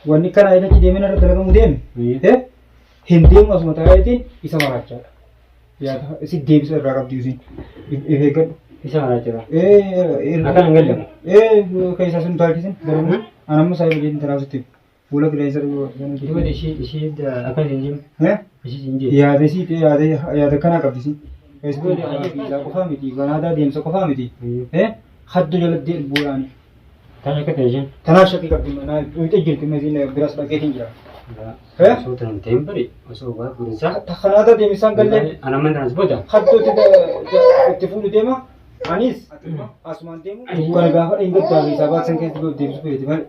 Wanni kana achi deemee narra dalagamuu deeme. Hin deemu asuma taa'eetiin isa maraachaadha. Yaada si deebisa irraa qabdi isin. If eeggadhu. Isa maraachaadha. Ee Akkana hin gallamu. Ee keessaa sun taalchisin garuu an amma saayiba jedhin tanaaf sitti fuula qilleensa Duba ishii ishii akkana hin jiru. Ishii hin jiru. Yaada isii ta'e yaada yaada kanaa qabdi isin. Keessumaa qofaa miti Kanaadaa deemsa qofaa miti. Haddu jalatti bu'aani. Tan akka ta'e isheen. Tanaaf shakkii qabdi manaa dhuyxee jirti masiin biras dhaqeetiin jira. Osoo tan ta'in bari osoo waa fuudhinsaa. Kanaadaa deemsaan gallee Ana mana tanas booda. haddoo itti fuudhu deema. Anis asumaan deemu. Kana gaafa dheengaddaa fi sabaa san keessa deemsu feeti malee.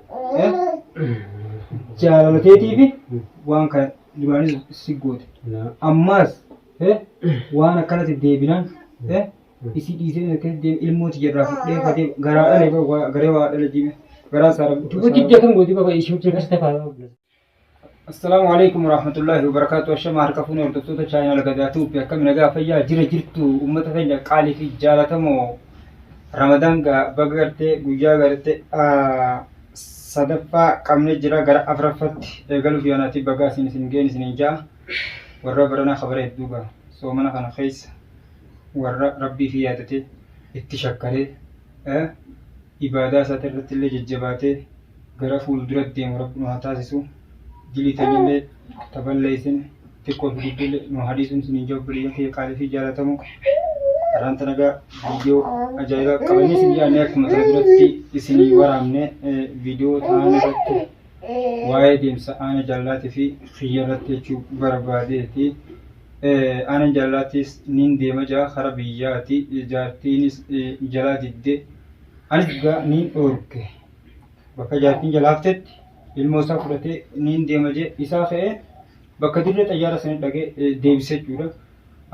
Jaalala teetii fi waan kana duraanis si goote. Ammaas waan akkanatti deebinaan isii dhiisee keessa deemu ilmoo tiyya irraa fudhee fatee garaa dhale garee waa dhale jiime garaa isaa rabbi. Duba didda kan gooti baba ishee hojii keessa tafaa. Assalaamu alaikum warahmatullahi wabarakatuh. Ashama harka fuune hordoftoota chaayinaal Gadaa Tuubbi akkami nagaa fayyaa jira jirtu uummata keenya qaalii fi jaalatamoo Ramadaan gaa baga gartee guyyaa gartee sadaffaa qabnee jira gara afraffatti eegaluuf yaanaati bagaa isin isin ga'een isin ja'a warra baranaa kabara hedduu gaa soomana kana keessa warra rabbii fi yaadatee itti shakkaree ibaadaa isaati irratti illee jajjabaatee gara fuuldura deemu rabbi nu haa taasisu. Dilii teenyallee ta balleessine xiqqoo fi guddoollee nu haa dhiisuun isiniin jedha obboleeyyan kiyya qaalii fi jaalatamoo. Har'aan tana egaa viidiyoo ajaa'ibaa qabannee isin dhiyaannee akkuma tana duratti isinii waraabne viidiyoo ta'an irratti waa'ee deemsa aana jaalalaatii fi kiyya irratti jechuu barbaadeeti. Aanan jaalalaatiis nin deema jaa kara biyyaati jaartiinis jalaa didde anis gaa nin dhoorke. Bakka jaartiin jalaa haftetti ilmoo isaa fudhatee niin deema jee isaa ka'ee bakka dirree xayyaara sanii dhaqee deebise jechuudha.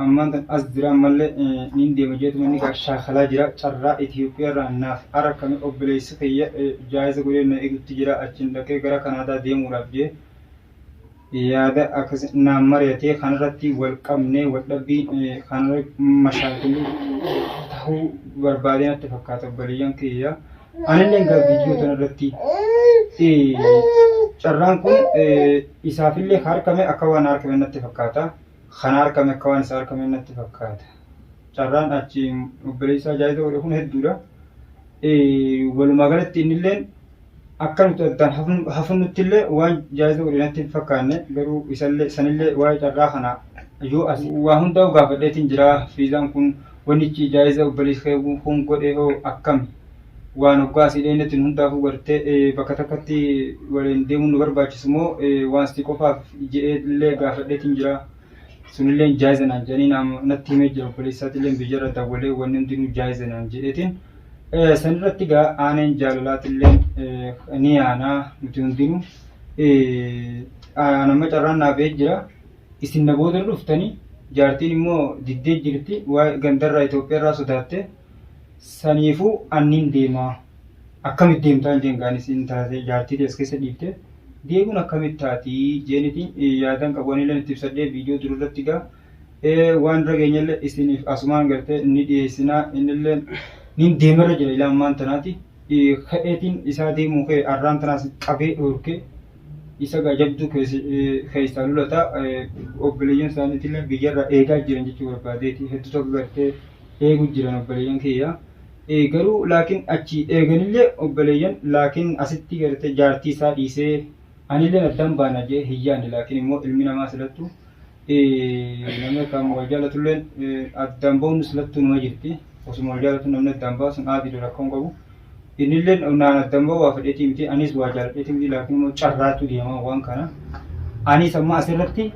Ammaan tan as jira ammallee niin deema jeetuma inni gaa shaakalaa jira carraa Itoophiyaa irraa naaf arakame obboleessi kiyya jaayiza godhee na eegutti jira achiin dhaqee gara Kanaadaa deemuudhaaf jee yaada akkas naan mari'atee kanarratti wal qabnee wal dhabbii kanarra mashaakilli tahuu barbaadee natti fakkaata obboleeyyan kiyya. Anillee egaa viidiyoo tanarratti carraan kun isaafillee harkame akka waan harkame natti fakkaata. Kana harkame akka waan isa harkame natti fakkaata. Carraan achi obboleessaa jaayiza godhe kun hedduudha. Walumaa galatti innilleen akka nuti addaan hafnutti illee waan jaayiza godhe natti hin fakkaanne garuu isallee sanillee waa'ee carraa kana yoo as waa hundaa'u gaafadheetiin jira fiizaan kun wannichi jaayiza obboleessi kee kun godhe hoo akkami waan hoggaa asii dheennetti nu hundaafuu gartee bakka takkatti waliin deemuun nu barbaachisu moo waan si qofaaf jedhee illee gaafadheetiin jira sunillee jaayiza naan jedhanii natti himee jira obboleessaatillee biyyarra dawwalee wanni hundinuu jaayiza naan jedheetiin Sanirratti gaa aaneen jaalalaatillee ni yaanaa nuti hundinuu anamma carraan naa ba'ee jira. Isin na booda dhuftanii jaartiin immoo diddee jirti waa'ee gandarraa Itoophiyaarraa sodaatte saniifuu annin deemaa akkamitti deemtaan jeen gaan isin taate jaartii tees keessa dhiifte deemuun akkamitti taati jeenitiin yaadan qabu anillee itti ibsadhee viidiyoo durarratti gaa Waan irra geenyelle isiniif asumaan gartee ni dhiyeessinaa innillee nin deemarra jira ilaa ammaan tanaati ka'eetiin isaa deemuu ka'e arraan tanaas qabee dhoorke isa gaa jabduu keessaa lulata obboleeyyan isaaniitillee biyyarraa eegaa jiran jechuu barbaadeeti hedduu tokko gartee eegu jiran obboleeyyan kiyya. Garuu laakiin achi eeganillee obboleeyyan laakiin asitti gartee jaartii isaa dhiisee anillee addaan baana jee hin yaadne laakiin immoo ilmi namaa silattu namni akkaan wal jaalatulleen addaan bahuun silattuu numa jirti. Osuma wal jaalatu namni addaan baasun aadiidha rakkoon qabu. Innilleen naan addaan bahu waa fedheetii miti anis waa jaaladheetii miti laakiin immoo carraatu deema waan kana. Anis amma asirratti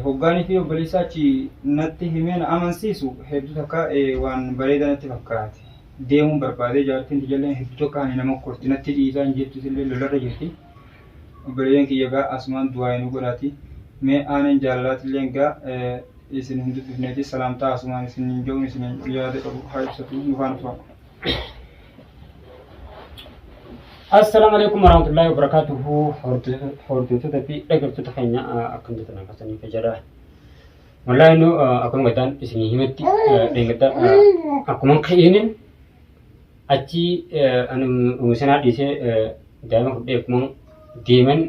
hoggaanii fi obboleessaa achi natti himee na amansiisu hedduu takka waan bareedaa natti fakkaate. Deemuun barbaadee jaartiin tijalleen hedduu takka ani nama korti natti dhiisaa hin jettu illee lolarra jirti. Obboleeyyan kiyya gaa asumaan du'aayi nu godhaati. Mee aaneen jaalalaatilleen gaa isin hin dubbifneeti salaamtaa asumaan isin hin ja'uun isin yaada qabu haa ibsatu nu faana tura. Assalaamu alaikum warahmatullahi wabarakatuhu. Hordoftoota fi dhaggeeffattoota keenya akkam jirtan akkasanii fayyada. Wallaahi nu akkuma gaddaan isinii himetti dheengadda akkuma ka'eenin achi ani sanaa dhiisee Daa'ima fudhee akkuma deemen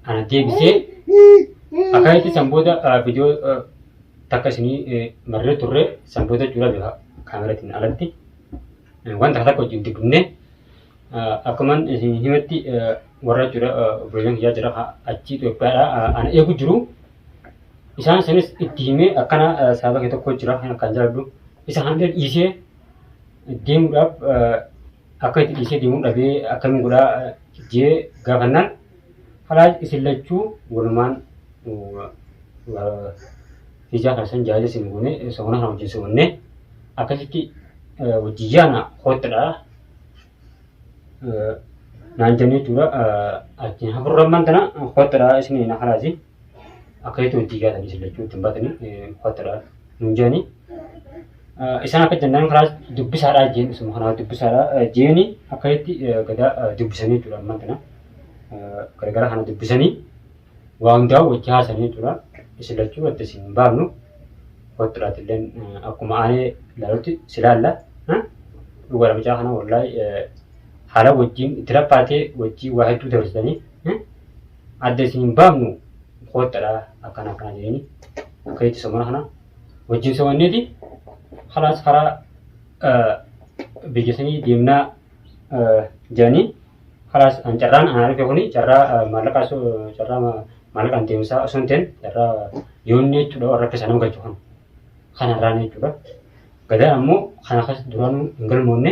ana deebisee akkasitti san booda viidiyoo takka isinii marree turre san booda jechuudha bifa kaameraatiin alatti waan takka takka wajjin dubbifne akkuman isin himetti warra jechuudha obboleeyyan kiyyaa jira achi Itoophiyaadha ana eegu jiru. Isaan sanis itti himee akkana sababa kee tokko jira kan jaaladhu isa hanga dhiisee deemuudhaaf akka itti dhiisee deemuu dhabee akkamiin godhaa jee gaafannaan halaa isin lachuu walumaan fiizaa keessan jaaja isin goone soona kana wajjin soonne akkasitti wajjin yaana koottadha naan jennee jechuudha achiin hafurramman tana koottadha isin na halaasi akkasitti wajjin yaatanii isin lachuu ittiin baatanii koottadha nuun jedhanii. Isaan akka jennaan karaa dubbisaadhaa jeen isuma kanaa dubbisaadhaa jeeni akkasitti gadaa dubbisanii jechuudha ammaan tana gargara kana dubbisanii waa hundaa wajji haasanii jechuudha isin lachuu adda isin hin baafnu kottuudhaati illeen akkuma aanee ilaalutti si laalla dhugaadha mucaa kana wallaahi haala wajjin itti laphaatee wajjin waa hedduu dabarsitanii adda isin hin baafnu koottadha akkana akkana jedhanii akkasitti somana kana wajjin somanneeti kalaas karaa biyya sanii deemnaa jedhanii kalaas an carraan anaa dhufe kuni carraa maallaqaa carraa maallaqaan deemsaa osoo hin ta'in carraa yoonni jechuudha warra keessa nama galchu kana kanarraan jechuudha. Gadaan ammoo kana akkas duraanuu hin galmoonne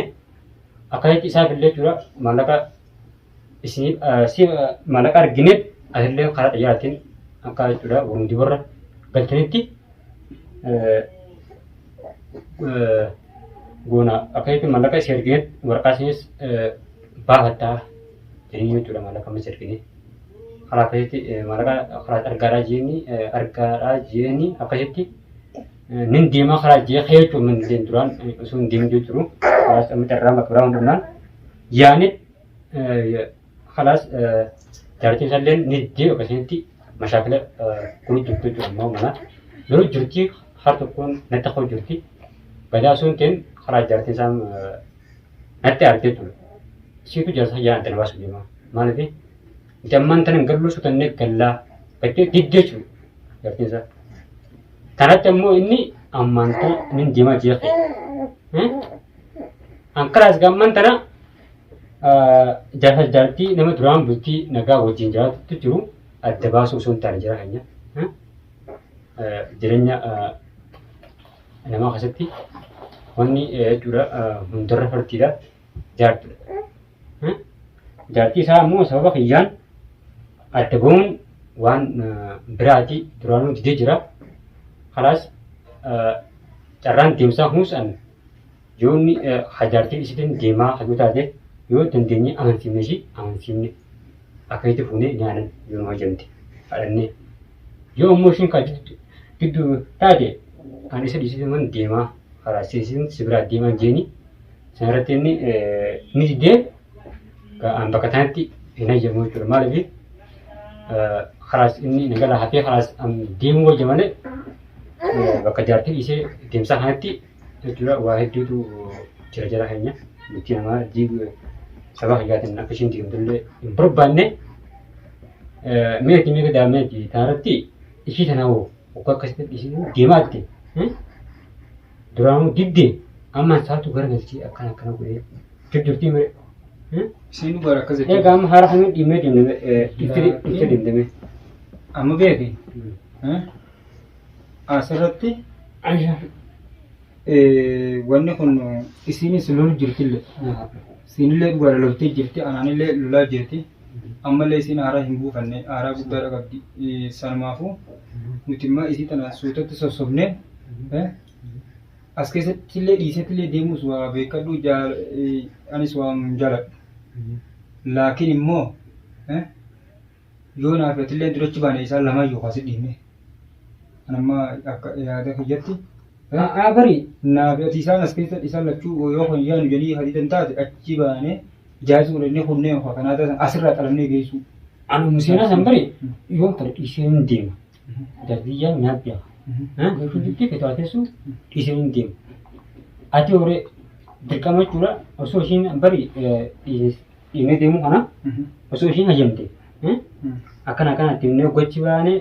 akkasitti isaaf illee jechuudha maallaqa isiniif si maallaqa argineef asillee karaa xiyyaaraatiin akka jechuudha warra warra galtanitti goona akkasitti maallaqa isin argineef waraqaa isinis baafattaa jedhanii jechuudha maallaqa ammas argine karaa akkasitti maallaqa karaa argaadhaa jeeni argaadhaa jeeni akkasitti nin deemaa karaa jee kee jechuun man illee duraan osoo hin deemin jiru karaa amma carraa bakka biraa hundumnaan yaani kalaas jaartiin isaallee ni diddee akkasitti mashaakila kun jirtu jechuudha ammoo mana yeroo jirti har tokkoon natti ka'u jirti gadaa sun ta'in karaa jaartiin isaa natti aarte jechuudha. Isiitu jaarsa jaan itti na baasu deema maaliif nuti ammaan tana hin galluu sutannee gallaa gattee diddee jechuudha jaartiin isaa. Kanatti ammoo inni ammaan tana nin deemaa jeeqe. An kalaas gamman tana jaarsa jaartii nama duraan bultii nagaa wajjin jiraatutti jiru adda baasuu osoo hin taane jira keenya. Jireenya namaa keessatti wanni jechuudha hundarra fartiidha jaartidha. Jaartii isaa ammoo sababa kiyyaan adda bahuun waan biraati duraanuu didee jira. Kalaas carraan deemsaa kunis an yoo inni hajaartii isiitiin deemaa hajuu taate yoo dandeenye amansiifne ishii amansiifne akkasitti fuunee nyaanan yoo nu hajamte kadhannee yoo ammoo ishiin kan gidduu taate an isa dhiisituman deemaa karaa isiin si biraa deemaa jeeni sanarratti inni ni didee an bakka tanatti hin hayyamu jechuudha maaliif karaas inni nagala hafee karaas an deemuu wayya malee bakka jaartii dhiisee deemsaa kanatti jechuudha waa hedduutu jira jara keenya bultii namaa diigu saba kiyyaatiin akka ishiin diigamtullee hin barbaanne meeti meeqa daameeti tanarratti ishii tana hoo waggaa akkasitti dhiisee deemaatte duraanuu didde amma isaatu gara galchee akkana akkana godhee jirtii mire. Isiin dhugaadha akkas jechuudha. Egaa amma haala kamiin dhiibnee deemname itti deemtame. Amma beeki. Asirratti wanni kun isiinis lolu jirtillee. Isiinillee dhugaadha loltee jirti anaanillee lolaa jirti. Ammallee isiin aaraa hin buufanne aaraa guddaadha qabdi. Sanumaafuu nuti immoo isii tana suutatti sossobnee as keessatti illee dhiisetti illee deemuus waa beekadhu anis waan jaaladhu. Laakiin immoo yoo naaf atillee durachi baane isaan lamaan yookaan si dhiibne. An amma akka yaada kiyyatti Haa bari naaf ati isaan as keessa isaan lachuu yoo kan yaanu jedhanii hadiidan taate achi baane jaarsi godhannee kunnee yookaan kanaa taasisan asirraa xalamnee geessuu. Anuma seenaa san bari yoon fedhe dhiisee hin deema. Darbiyyaan nyaadhiya. Garuu jettee fetu haa teessu dhiisee hin deema. Ati horee dirqama jechuudha osoo ishiin bari Dhiibnee deemuu kana osoo ishiin hayyamte akkana akkana itti himnee gochi baanee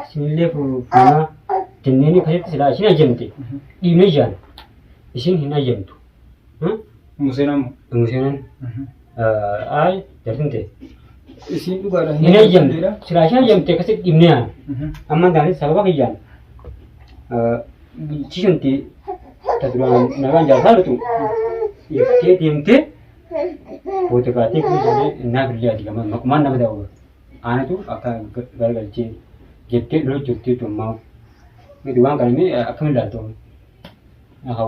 isinillee fuunaa jenneen akkasitti silaa ishiin hayyamte dhiibnee jaan ishiin hin hayyamtu. Museen ammoo. Museenan ay jartin ta'e. Isiin dhugaadha. Hin hayyamtu. Silaa ishiin hayyamte akkasitti dhiibnee yaana. Amma taanis sababa kiyyaan bulchiisanti ta duraan nagaan jaarsaa jirtu dhiiftee deemtee booda kaatee kun ijoollee naaf illee ati gama maqumaan nama ta'u aanatu akka garagalchee jettee lola jirti jechuun ammaa miti waan kana mee akkamiin ilaaltu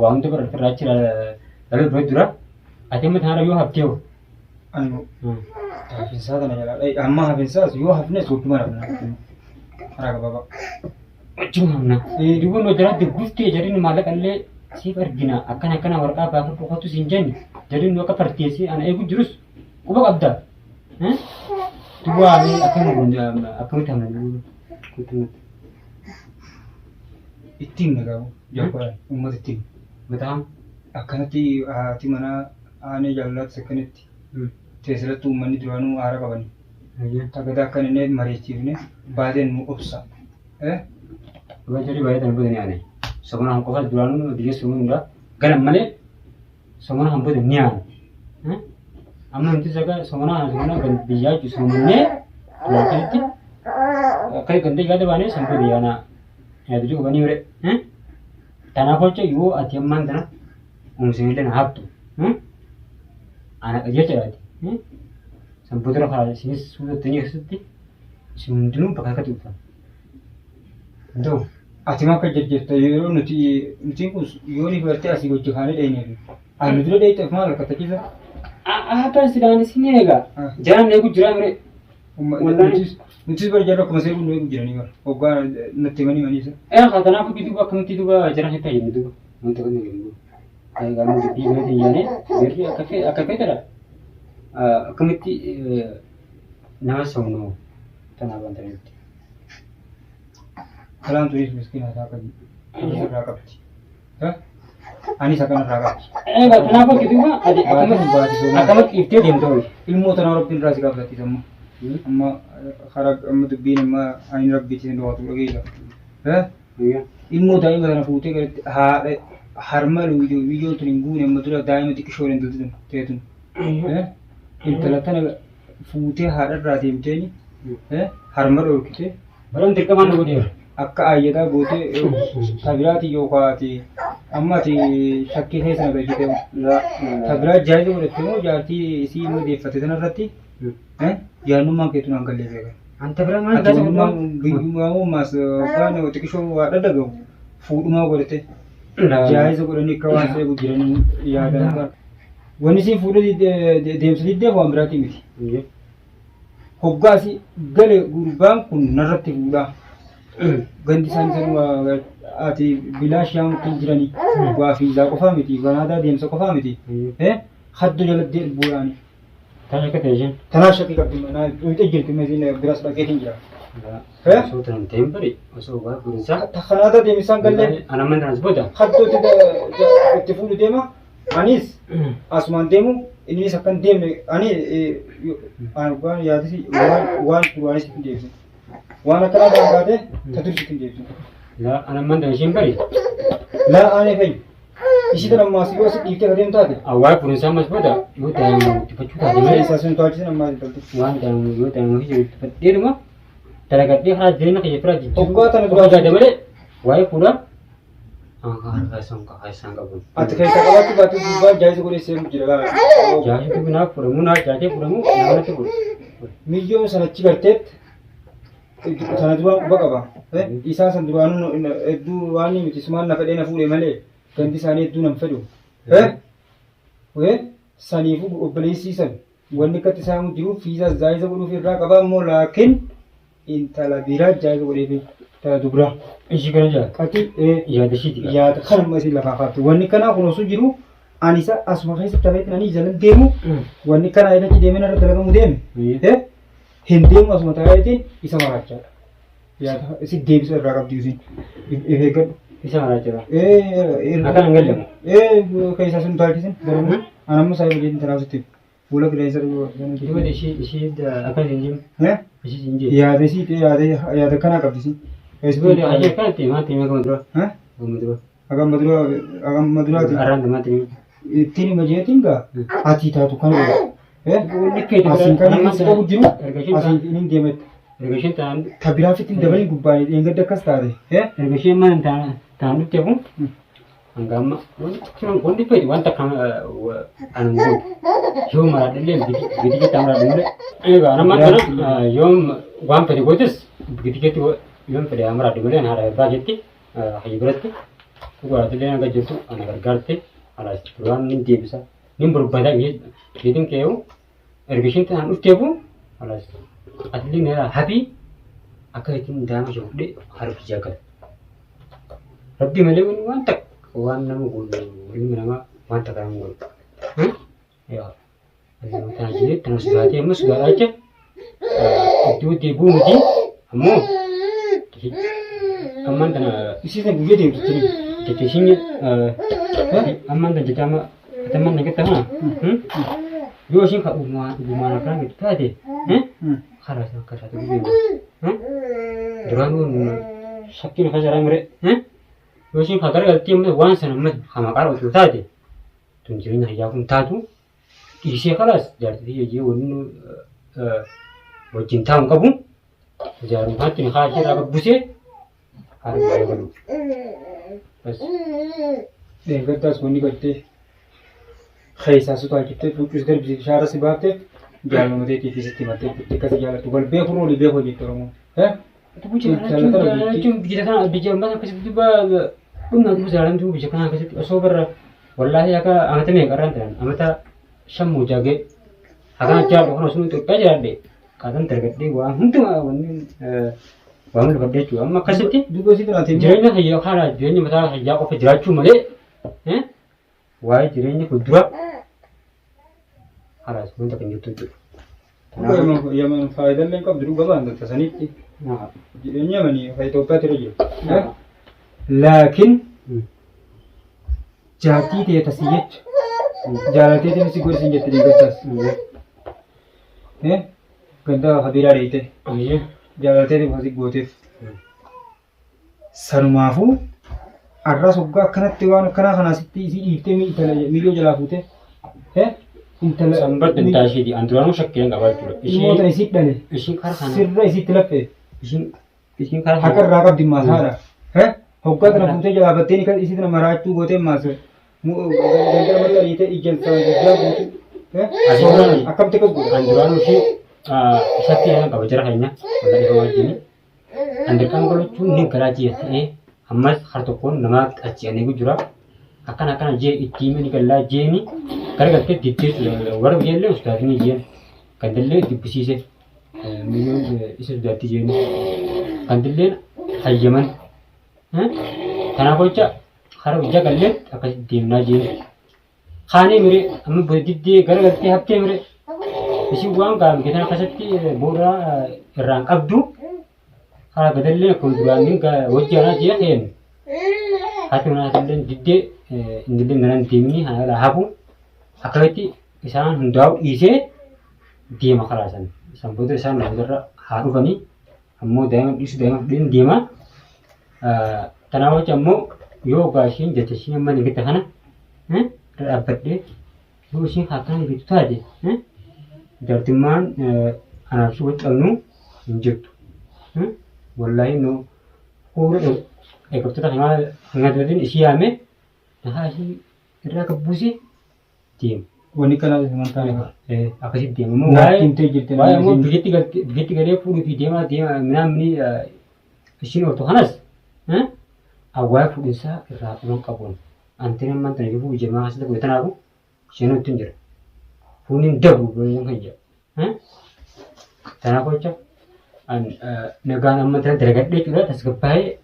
waa hunda bara ofirraa achi ilaaluu dura dura ati amma tanarra yoo haftee hoo. Ani hafinsaa kana jalaa amma hafinsaas yoo hafnes wajjuma hafna karaa gabaabaa. Wajjuma hafna. Duuba nu jala dubbiftee jarri nu maallaqa illee siif argina akkana akkana waraqaa baafadhu kottu siin jenni jarri nu akka farteessee ana eegu jirus quba qabda. Duuba ani akkamitti hafna duuba kottu natti. Ittiin nagaamu jabbaan uummata ittiin. Mataa. Akkanatti haati manaa aanee jaalalaatti akkanatti teessiratti uummanni duraanuu aara qabani. Tagata akkan inni mariichiifne baateen nu obsa. Dhugaa jarri baay'ee tan booda ni aane. Somona han qofa duraanuu biyya somona hundaa galan malee somona han booda ni aane. Amma nuti saga somona han somona gan biyyaa jechuun somonnee duraan akkasitti akka ganda yaada baanee san booda yaana yaada jiru qabanii bire. Kanaaf jecha yoo ati ammaan tana uumsinillee na haftu ana qajeelcha ati. San booda karaa isinis suutattanii keessatti isin hundinuu bakka akkatti dhuftan. Ndoo. Ati maa akka jajjirta yeroo nuti nutiin kun yoo ni bartee asii wajji kaanee dheenyeefi. Ani dura dheeyxeef maal akka tachiisa? Akka silaan isin eega. Jalaan eegu jiraa mire. Nutis bara jarra akkuma seeruu nu eegu jiranii bara. Hoggaa natti himanii maniisa. Ee kanaafuu duuba akkamitti duuba jalaan hedduu jennu duuba. Wanta kana jennu. Egaa nu dubbii mana yaane garri akka fedhe akka fedhedha. Akkamitti nama somnu tanaaf wanta nuti. Kalaan tunis miskiina isaa qabdi. Anis irraa qabdi. Anis akkana irraa qabdi. Egaa kanaaf akka duuba ati akkamitti dhiiftee deemta ho'i. Ilmoo tanaa rabbiin irraa si gaafatti amma. Amma karaa amma dubbiin amma ani rabbiitti sin dhowwatu dhageessa. Ilmoo daa'ima tana fuutee galatti haadha harma biyyoon tun hin guune amma dura daa'ima xiqqishoo hin dalti tun ta'e tun. Intala tana fuutee haadha irraa deemteeni harma dhorkite. Baran dirqamaan nu godheera. Akka aayyataa gootee tabiraati yookaan ati amma ati shakkii keessa na galchite. Tabiraa jaartii godhatte moo jaartii isii immoo deeffate sanarratti jaarnummaan keetu naan gallee beekan. Anta bira maal Ati gasa walumaa biyyumaa moo maas waan xiqishoo waa dhadhagahu fuudhumaa godhate jaayisa godhanii akka waan seequ jiranii yaadan. Wanni siin fuudhee deemsa diddeef waan biraatii miti. Hoggaasi gale gurbaan kun narratti fuudhaa. Gandi isaanii sanuma ati bilaash yaamutti hin jiranii. Waa fiizaa qofaa miti, banaadaa deemsa qofaa miti. Haddo jalatti bu'aani. Tan akka ta'e isheen. Tanaaf shakkii qabdi manaa dhuyxee jirti masiin biras dhaqeetiin jira. Osoo tan ta'in bari osoo waa fuudhinsaa. Kanaadaa deemsisaan gallee Ana mana tanas booda. haddoo itti fuudhu deema. Anis asumaan deemu innis akkan deemne ani waan yaadisi waan duraanis hin deebisne. Waan akkanaa kan taate ta dursitti hin deebisne. Laa ana mana tan isheen bari. Laa aanee fa'i. Ishii tan ammaas yoo si dhiiftee ka deemtu taate. Awwaa fuudhinsaa ammas booda yoo daa'ima guddifachuu taate malee. Isaa sun to'achisan ammaas hin toltu. Waan daa'ima yoo daa'ima ofii guddifadheedhuma dalagadhee karaa jireenya kiyya firaa jijjiiruu. Hoggaa tana duraa taate malee waa'ee fuudhaa. Isaan qabu. Ati keessa qabaachuu baatu gubbaa jaayisa godhee seemu jira laala. Jaayisa naaf fudhamu naaf jaatee fudhamu namatti fudhu. Miyyoon sanachi garteetti sana duraan quba qaba. Isaa san duraanuu hedduu waan miti sumaan na fedhee na fuudhe malee gandi isaanii hedduu nan fedhu. Saniifuu obboleessii san wanni akkatti isaan jiru fiizaas jaayisa godhuuf irraa qaba immoo laakiin intala biraa jaayisa godheef intala dubraa. Ishii kana jaa. Qati Yaada ishiiti. Yaada kanuma isin lafaa kaafte. Wanni kanaa kun osoo jiru ani isa asuma keessatti hafeetiin ani jalan deemu wanni kanaa irratti deemee narra dalagamu deeme. Hin deemu asuma taa'eetiin isa maraachaadha. Yaada isin deebisa irraa qabdi isin if eeggadhu. Isa maraachaa. Akkana hin gallamu. Keessaa sun taalchisin garuu an amma saayiba jeetiin tanaaf sitti. Fuula qilleensa Duba ishii ishii akka hin jiru. Ishii hin jiru. Yaada isii yaada yaada kanaa qabdi si. Duba hajji akkanatti maatti himee gama dura. Gama dura. Hagam maduraa hagam maduraati. Arraan maatti himee. Ittiin hima jeetiin gaa ati taatu kana godha. Wanni keeti Asiin kan inni si qabu jiru Erga isheen asiin inni deemette. Erga isheen ta'an Ta biraafitti hin dabalin gubbaan dheengadda akkas taate. Erga isheen mana ta'an dhufte kun hanga amma wanti feeti wanta akkam anan godhu yoo maraadhillee gidi keetti maraadhu malee. Egaa nama kana yoo waan fedhe gootes gidi keetti yoo fedhe maraadhu malee haadha abbaa jetti hayyu biratti dhugaatillee naga jirtu ana gargaarte haadha duraan nin deebisa nin barbaada jeetiin keeyu erga isheen ta'an dhufteefu halas atillee na hafi akka ittiin daa'ima ishee fudhee harfi jaakata. Rabbi malee wanni waan takka waan nama godhu ilmi namaa waan takka nama godhu. Yaa tana jedhee tana sodaatee amma sodaadhaa jecha iddoo deebi'uu miti ammoo ammaan tana Isii san guyyaa deemtu tuni. jecha ishiin ammaan tana jecha amma ammaan tana getta kana yoo ishiin ka dhugumaan akkana jettu taate karaa isaan akka isaatti deemu. Duraan shakkiin akka jaraa mire yoo ishiin ka garagaltee amma waan sana amma ka maqaa dhootu taate tun jireenya kiyyaa kun taatu dhiisee kalaas jaartii tiyya jee wanni wajjin taa'u qabu jaarummaatti ni kaasee irraa gabbisee haala gaarii godhu. Bas. Dheengaddaas wanni galtee keessaa sutaachiftee fuuccuus darbisiif shaara si baafteef jaalala teetii fi sitti himattee jirti akkasi jaallattu wal beeku rooli beeku jette Oromoon. Jechuun biyya kana biyya ammaa akkasitti duuba dhumna duuba jaalamtuu biyya kana akkasitti osoo barra wallaahi akka amata meeqa irraan ta'an amata shan mujaagee hakaan jaallu kan osoo Itoophiyaa jiraadhe qaatan dargadhee waan hundumaa wanni waan hunda fadhee jechuudha. Amma akkasitti Duuba si biraati immoo jireenya kiyya kana jireenya mataa kiyyaa qofa jiraachuu malee waa'ee jireenya fuuldura haraas wanta kan jirtu jechuudha. Dhuga Yaman faayidaalee hin qabdu dhuga baan tasanitti jireenya Yamanii fa Itoophiyaatti irra jiru. Laakiin jaartii ta'e tasii jecha jaalatee ta'e si godhi siin jette deeggartaas. Ganda kabiraa dheeyite jaalatee ta'e si gooteef. Sanumaafuu arras hoggaa akkanatti waan akkanaa kanaa sitti isii dhiiftee intala miiloo jalaa fuutee intala Sanbat dantaa isheeti. An duraanuu shakkeen qabaa jechuudha. ilmoo tana isii dhale Ishiin karaa kana. sirra isiitti laffee Ishiin ishiin karaa haqa irraa qabdi maasaadha. Hoggaa tana fuutee jalaa battee ni isii tana maraachuu gootee maas gandara maxxaniitee ijjan guddaa guutuu. Akkamitti akkas godha? An duraanuu ishii shakkii qaba jara keenya. Walaa ifa wajjini. An dirqama godhachuun ni garaa jee ta'ee ammas har tokkoon namaa achi aneegu jira. Akkana akkana jee itti himee ni gallaa jeeni garagaltee diddeetu warra biyyallee ustaafinii jeen gandallee dubbisiise miliyoon isa sodaatti jeeni gandalleen hayyaman. Kanaaf jecha hara guyyaa galleetti akkasitti deemnaa jeeni. Kaanee miree amma diddee garagaltee haftee miree isin waan gaamte kana keessatti booda irraan qabdu karaa gadallee akkuma duraan hojii anaa jee keen haati manaa illee diddee innillee nanan deemni haala hafu akkamitti isaan hundaa'u dhiisee deema karaa san isaan booda isaan namoota haa dhufanii ammoo daa'ima dhiisu daa'ima fudheen deema. Kanaaf jecha ammoo yoo ogaa ishiin jecha ishiin amma ni gitta kana irra dhaabbadhee yoo ishiin akkana jettu taate jaartummaan anaaf ishii walitti qabnu hin jirtu. Wallaahi nu fuula eeggattoota kanaa hanga duratiin ishii yaame nahaa ishii irraa gabbuusee deema. Wanni kana himan taane bara. Akkasitti deema. Immoo Naatti waa'ee himtee jirti waa'ee namni immoo isiin. biyyatti galte biyyatti galee fuudhuu fi deemaa deema minaan mini ishiin ooltu kanas awwaa'ee fuudhinsaa irraa quban qabuun antiin ammaan tana jiru jamaa keessatti godhe tanaafu isheen nutti hin jira. Fuuniin dabu gochuun kan jedhu. Kanaaf jecha nagaan amma tana dalagadhee jechuudha tasgabbaa'ee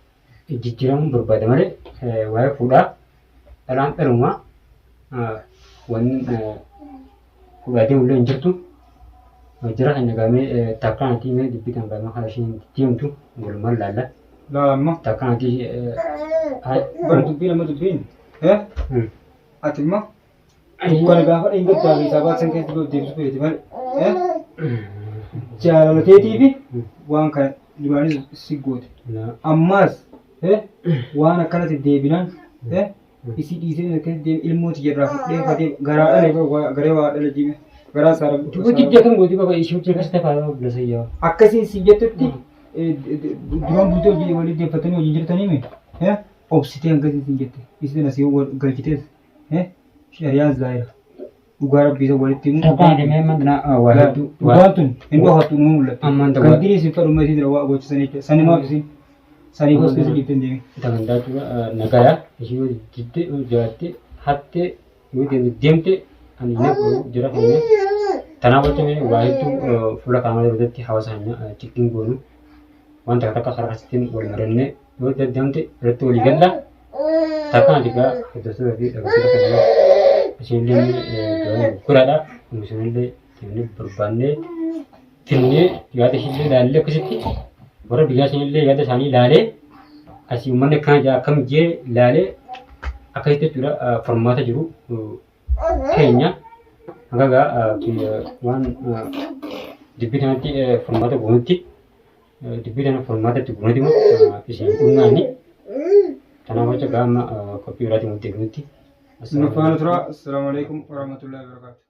jijjiiramuun barbaada malee waa'ee fuudhaa dhalaan dhalumaa wanni fuudhaa deemullee hin jirtu. Jira kan nagaamee takkaanatti mee dubbii kan gaamee kan isheen deemtu walumaan laalla. Laa amma Takkaanatti bara dubbiin amma dubbiin. Ati immoo Dukkana gaafa dheengaddaa fi isaa baasan keessa deebisuu feeti malee. Jaalala teetii fi waan kana libaanis si goote. Ammaas waan akkanatti deebinaan isii dhiisee akkasitti deeme ilmoo tiyya irraa fudhee fatee garaa dhale garee waa dhale jibe garaa isaa rabbi. Duba diddee kan gooti baba ishee hojii akkas tafaa obboleessa yaa. Akkasiin si jettutti duraan bultee hojii walii deeffatanii hojii jirtanii mi obsitee akkasiin si jette isiin asii galchitees shari'aan zaayira dhugaa rabbii isa walitti himu. Taphaa deemee mandina waa hedduu. Dhugaan tun hin dhohattu numa mul'atti. Ammaan Kan ta'u. dirii isin fedhummaa isin waa gochisan jechuudha. Sanimaaf isin saniif os keessa jirtan deemi. Tagandaa jechuudha nagaya ishee yoo didde yoo jiraatte hatte yoo deemte ani hin jira keenya. Kanaaf jecha waa hedduu fuula kaameraa irratti hawaasa keenya xiqqin goonu waan takka takka karaa akkasiitiin wal marannee yoo danda'amte irratti walii galla. Takka ati egaa hordoftoota fi dhaggeeffattoota keenya isinillee guraadha. Isinillee deemnee barbaannee finnee yaada isinillee ilaallee akkasitti warra biyyaa isinillee yaada isaanii ilaalee asii uummanni akkana jaa akkam jee ilaalee akkasitti jechuudha furmaata jiru keenya hanga gaa waan dubbii kanatti furmaata goonutti dubbii kana furmaata itti goonutti immoo isin dhumnaani. Kanaaf jecha gaa amma qophii biraatiin walitti eegnutti. Nu faana tura. Assalaamu alaikum warahmatullahi wabarakatuh.